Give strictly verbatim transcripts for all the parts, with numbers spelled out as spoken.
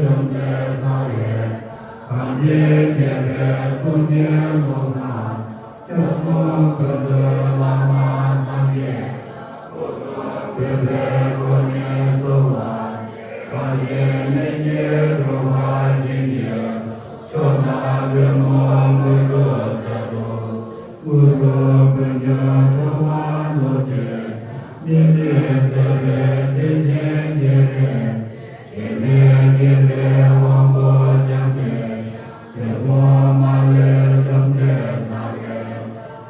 ཡུམ་སྲས་གསང་བའི། གངས་ཅན་རྒྱལ་པོའི་གཙུག་རྒྱན་ཀློང་བཟང་། སྐྱབས་སུ་མགོན་དུ་བླ་མ་སངས་རྒྱས། སྐུ་གསུང་གུས་པས་བསྐོར་ནས་གསོལ་བ། རང་གཞན་མི་སྐྱེ་འགྲོ་བ་ཅན་གྱི། མཆོག་དང་ཐུན་མོང་དངོས་གྲུབ་མཛད་དུ། དངོས་གྲུབ་ཀུན་འབྱུང་ཐུབ་པ་རྡོ་རྗེ། དམིགས་མེད་མཛད་པའི་བདེ་ཆེན་རྒྱལ་པོའི། དྲི་མེད་བསྐལ་པའི་དབང་པོ་འཇམ་པའི། དུས་འཁོར་མ་ལུས་འཇོམས་མཛད་གསང་བའི།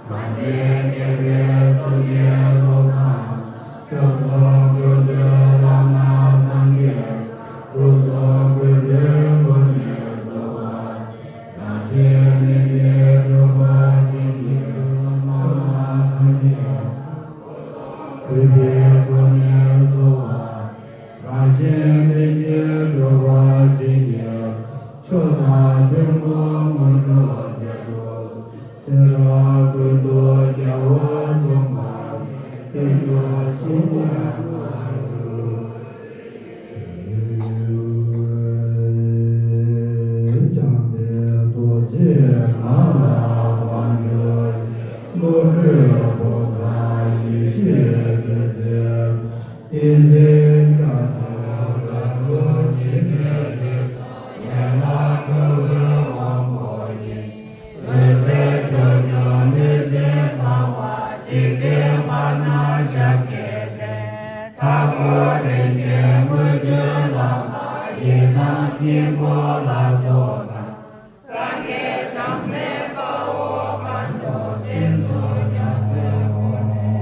གངས་ཅན་རྒྱལ་པོའི་གཙུག་རྒྱན་ཀློང་བཟང་། སྐྱབས་སུ་མགོན་དུ་བླ་མ་སངས་རྒྱས། སྐུ་གསུང་གུས་པས་བསྐོར་ནས་གསོལ་བ། རང་གཞན་མི་སྐྱེ་འགྲོ་བ་ཅན་གྱི། མཆོག་དང་སངས་རྒྱས། གུས་པས་བསྐོར་ནས་གསོལ་བ། རང་གཞན་མི་སྐྱེ་འགྲོ་བ་ཅན་གྱི། མཆོག་དང་ཐུན་མོང་དངོས་གྲུབ་མཛད་དུ། ཚེ་རབས་ཀུན་ཏུ་རྒྱལ་བ་རྫོགས་པར། ཐུགས་མཆོག་བཞེས་ནས་མ་ལུས། བྱམས་པའི་རྡོ་རྗེ་ངང་ལ་དབང་བསྒྱུར། བློ་གྲོས་ཕུན་ཚོགས་ཡེ་ཤེས་རྡུལ་བརྩེགས། ཏིང་འཛིན་རྒྱ་མཚོའི་རྒྱ་མཚོ་འཇིག་རྟེན་གཅིག་ཡན་ལག་དྲུག་ཏུ་དབང་པོ་ཉིད། འོད་གསལ་ཆོས་སྐྱོང་གནོད་སྦྱིན་གསང་བ། འཇིག་རྟེན་དཔལ་རྣམས་ཞབས་ཀྱིས་བརྒྱན། མཐའ་བསྐོར་རིན་ཆེན་དངོས་བརྒྱུད་ལམ་ལ། ཡི་དམ་དཀྱིལ་འཁོར་ལ་སོགས་དང་། སངས་རྒྱས་བྱང་སེམས་དཔའ་བོ་ཁམས་དང་། དེ་ཚོགས་རྒྱ་མཚོའི་འཁོར་ནས།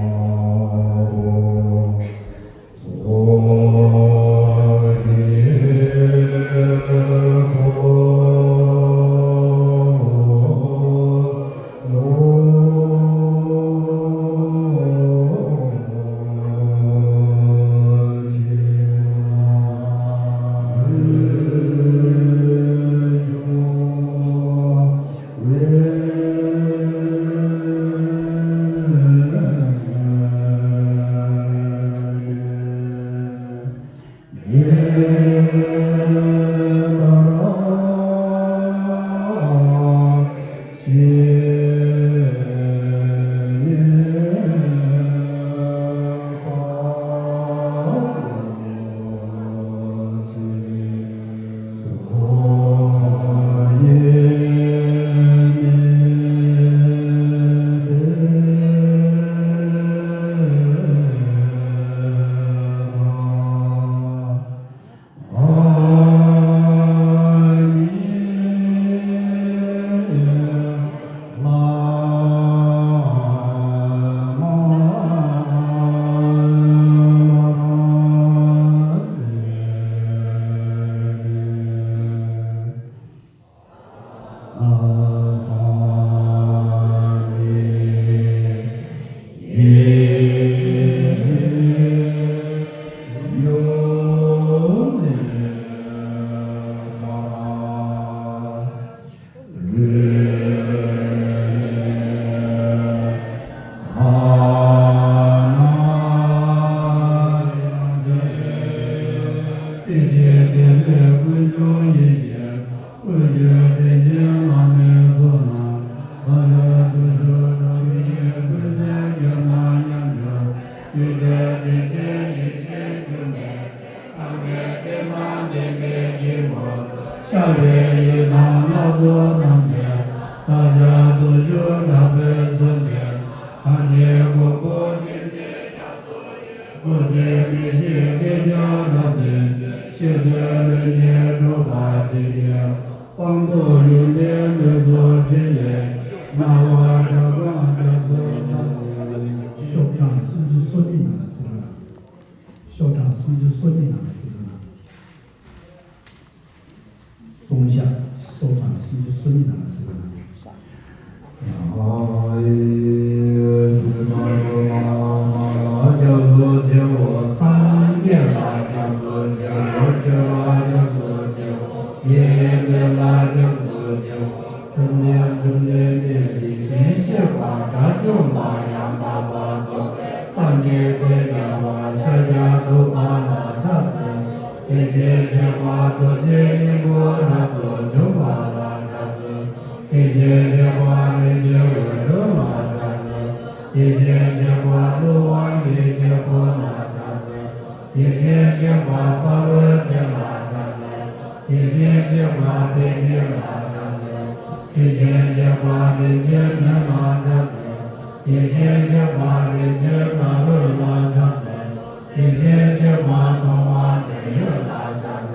སྲིད་ཞིའི་རྒྱལ་པོའི་དཀོན་མཆོག་ཡེ་ཤེས། དངོས་བརྒྱུད་དྲིན་ཅན་བླ་མའི་ཚོགས་རྣམས། བདག་ཅག་བརྟུལ་ཞུགས་དགྲ་བོའི་ཀུན་སེལ་རྒྱལ་དང་མཉམ་སྦྱོར། རྒྱུད་སྡེ་བདེ་ཆེན་ཡེ་ཤེས་འགྱུར་མེད། ཚངས་པའི་བསྟན་པ་བསྟན་པའི་དཀྱིལ་འཁོར། ཤར་བའི་ཡི་དམ་ལྷ་ཚོགས་ཐམས་ཅད། བདག་ཅག་བརྟུལ་ཞུགས་དྲག་པོའི་མཚོན་ཆས། གང་ཕྱིར་གོ་བོ་ཏིང་འཛིན་རྒྱ་མཚོ་ཡི། སྐུ་ཚེ་མི་ཤིགས་བདེ་རྒྱས་རབ་བརྟན་ཅིང་། ཤི་དོན་ལན་ཅན་སྒྲུབ་པར་བྱེད་ཅིང་། དཔང་རྟོགས་ཡོན་ཏན་ལེགས་ཚོགས་ཕྲིན་ལས་ཀྱིས། སྣང་བ་གྲགས་པ་རྒྱ་མཚོ་ལྟ་བུ། ཤོག་གྲངས་སུམ་ཅུ་སོ་གཉིས་ནང་ལ་གཟིགས་རོགས་གནང་། ཤོག་གྲངས་སུམ་ཅུ་སོ་གཉིས་ནང་ལ་གཟིགས་རོགས་གནང་། ལྟུང་བཤགས་སོགས་དང་སུམ་ཅུ་སོ་གཉིས་ནང་ལ་གཟིགས་པ་ན། ཡ་ཧོ་ཡེ་ཐུབ་པ་རོ་མ་མ་ལ་སྐྱབས་སུ་མཆིའོ། སངས་རྒྱས་ལ་སྐྱབས་སུ་མཆིའོ། ཆོས་ལ་སྐྱབས་སུ་མཆིའོ། དགེ་འདུན་ལ་སྐྱབས་སུ་མཆིའོ། ཐུབ་བསྟན་འབྱུང་ལྡན་གནས་འདི་ཞིང་གཤེགས་པ་དགྲ་བཅོམ་པ་ཡང་དག་པར་རྫོགས་པའི་སངས་རྒྱས་དེ་རྒྱལ་བ་ཤཱཀྱ་ཐུབ་པ་ལ་ཕྱག་འཚལ་ལོ། དེ་བཞིན་གཤེགས་པ་རྡོ་རྗེ་སྙིང་པོ་རབ་ཏུ་འཇོམས་པ་ལ་ཕྱག་འཚལ། དེ་བཞིན་གཤེགས་པ་རིན་ཆེན་འོད་འཕྲོ་ལ་ཕྱག་འཚལ། དེ་བཞིན་གཤེགས་པ་ཀླུ་དབང་གི་རྒྱལ་པོ་ལ་ཕྱག་འཚལ། དེ་བཞིན་གཤེགས་པ་དཔའ་བོའི་སྡེ་ལ་ཕྱག་འཚལ། དེ་བཞིན་གཤེགས་པ་དཔལ་ཆེན་ལ་ཕྱག་འཚལ། དེ་བཞིན་གཤེགས་པ་རིན་ཆེན་མེ་ལ་ཕྱག་འཚལ། དེ་བཞིན་གཤེགས་པ་རིན་ཆེན་ཟླ་འོད་ལ་ཕྱག་འཚལ། དེ་བཞིན་གཤེགས་པ་མཐོང་བ་དོན་ཡོད་ལ་ཕྱག་འཚལ།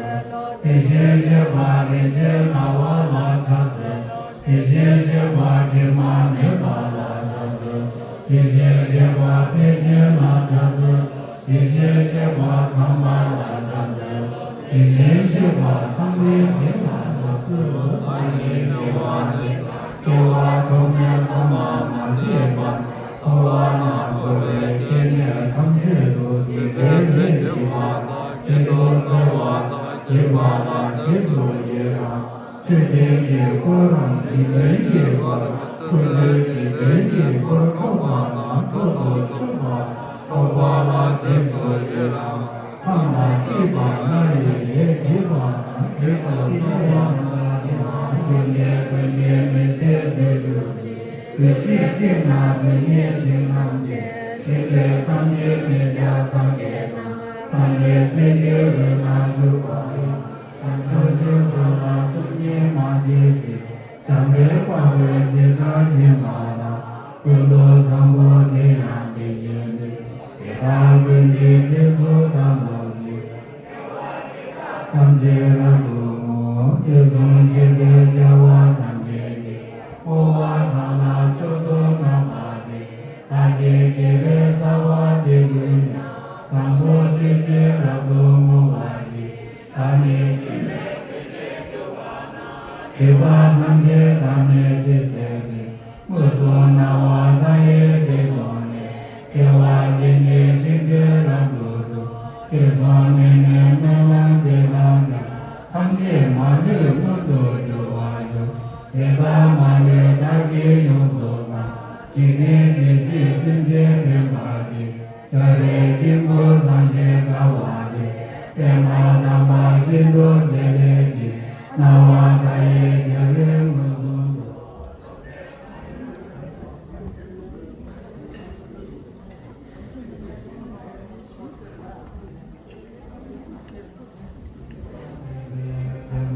དེ་བཞིན་གཤེགས་པ་རིན་ཆེན་ཟླ་བ་ལ་ཕྱག་འཚལ། དེ་བཞིན་གཤེགས་པ་དྲི་མ་མེད་པ་ལ་ཕྱག་འཚལ། དེ་བཞིན་གཤེགས་པ་དཔལ་ཆེན་ལ་ཕྱག་འཚལ། དེ་བཞིན་གཤེགས་པ་ཚངས་པ་ལ་ཕྱག་འཚལ། དེ་བཞིན་གཤེགས་པ་ཚངས་པའི་བྱིན་རླབས་ལ་སོགས་པ་ཡི་བདེ་བ་འདི་དག་སྐྱེ་བ་ཐོག་མའི་ཐོག་མ་མ་མཆིས་པར་འཁོར་བ་ན་འཁོར་བའི་སྐྱེ་གནས་ཐམས་ཅད་དུ་འཇིག་རྟེན་ལས་འདས་པ་དང་། སྐྱིད་སྡུག་བརྩེ་བ་དང་བགྱིས་པ་ལ་རྗེས་སུ་ཡི་རང་། ཆོས་ལྡན་གྱི་འཁོར་རམ་དགེ་འདུན་གྱི་འཁོར། ཕྱོགས་བཅུའི་དགེ་འདུན་གྱི་འཁོར་འཕྲོག་པ་ན་འཕྲོག་ཏུ་བཅུག་པ། འཕྲོག་པ་ལ་རྗེས་སུ་ཡི་རང་། མཚམས་མ་མཆིས་པ་ལྔ་ཡི་ལས་བགྱིས་པ་ན་བགྱིད་དུ་སོང་བ་དང་། དེ་ནས་ཀུན་མཁྱེན་ཀུན་མཁྱེན་མི་ཚེ་མཛོད་གྱུར་ཅིག། དུས་གཅིག་སྟེང་ན་དུས་གཉིས་ཞིང་རྣམས་ཏེ། ཞིང་དེར་སངས་རྒྱས་མི་འདྲ་སངས་རྒྱས་རྣམས། སངས་རྒྱས་སྲས་ཀྱི་འོད་ལ་བཞུགས་པ་ཡི། བྱང་ཆུབ་ཕྱོགས་ལ་སེམས་ཉིད་མ་བྱེད་ཅིག། བྱམས་པའི་དཔའ་བོས་བྱེ་བྲག་སྙེམས་པ་ན། ཀུན་ཏུ་བཟང་པོ་དེ་ཡང་དེ་བཞིན་ཏེ། དེ་དག་ཀུན་གྱི་རྗེས་སུ་བདག་སློབ་ཅིང་། ཐམས་ཅད་རབ་ཏུ་བསྔོ། དུས་གསུམ་གཤེགས་པའི་རྒྱལ་བ་ཐམས་ཅད་ཀྱིས། བསྔོ་བ་དག་ལ་མཆོག་ཏུ་བསྔགས་པ་སྟེ། བདག་གི་དགེ་བའི་རྩ་བ་འདི་ཀུན་ཀྱང་། བཟང་པོ་སྤྱོད་ཕྱིར་རབ་ཏུ་བསྔོ་བ་ཡིས། བདག་ནི་འཆི་མེད་ཐུགས་རྗེས་འགྲུབ་པ་ན། སྒྲིབ་པ་ཐམས་ཅད་དག་ནས་ཕྱིར་བསལ་ཏེ། མངོན་སུམ་སྣང་བ་མཐའ་ཡས་དེ་མཐོང་ནས། སྐྱེ་བ་འཆི་གཉིས་ཞི་བདེ་རབ་ཏུ་འགྲུབ། སྐྱེས་སོང་ནས་ནི་སྨོན་ལམ་འདི་དག་ཀྱང་། ཐམས་ཅད་མ་ལུས་མངོན་དུ་འགྱུར་བར་ཤོག། དེ་ལྟར་མ་ལུས་བདག་གིས་ཡོངས་སུ་བསྔགས། འཇིག་རྟེན་ཇི་སྲིད་སེམས་ཅན་ཕན་པར་བགྱི། རྒྱལ་བའི་དཀྱིལ་འཁོར་བཟང་ཞིང་དགའ་བ་ལས། པདྨ་དམ་པ་ཤིན་ཏུ་མཛེས་པའི་དཀྱིལ། སྣང་བ་མཐའ་ཡས་རྒྱལ་བས་མངོན་སུམ་དུ།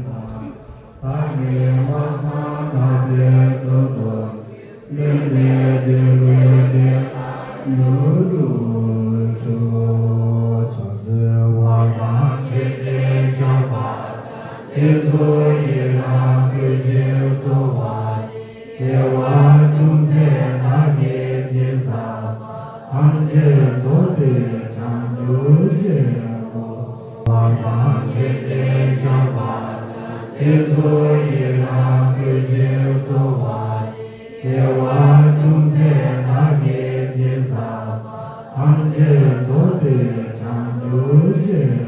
བདག་གིས་སྨྲ་བསམ་དག་པའི་དོན་རྟོགས་ནས། ལེགས་པའི་དེ་ལུས་དེ་ལ་མྱུར་དུ་ཤོག། ཕྱག་འཚལ་བ་དང་མཆོད་ཅིང་བཤགས་པ་དང་། རྗེས་སུ་ཡི་རང་བསྐུལ་ཞིང་གསོལ་བ་ཡི། དགེ་བ་ཅུང་ཟད་བདག་གིས་ཅི་བསགས་པ། ཐམས་ཅད་རྫོགས་པའི་བྱང་ཆུབ་ཆེན་པོ། བ་དང་མཆོད་ཅིང་བཤགས་པ་དང་། རྗེས་སུ་ཡི་རང་བསྐུལ་ཞིང་གསོལ་བ་ཡི། དགེ་བ་ཅུང་ཟད་བདག་གིས་ཅི་བསགས་པ། ཐམས་ཅད་རྫོགས་པའི་བྱང་ཆུབ་ཆེན་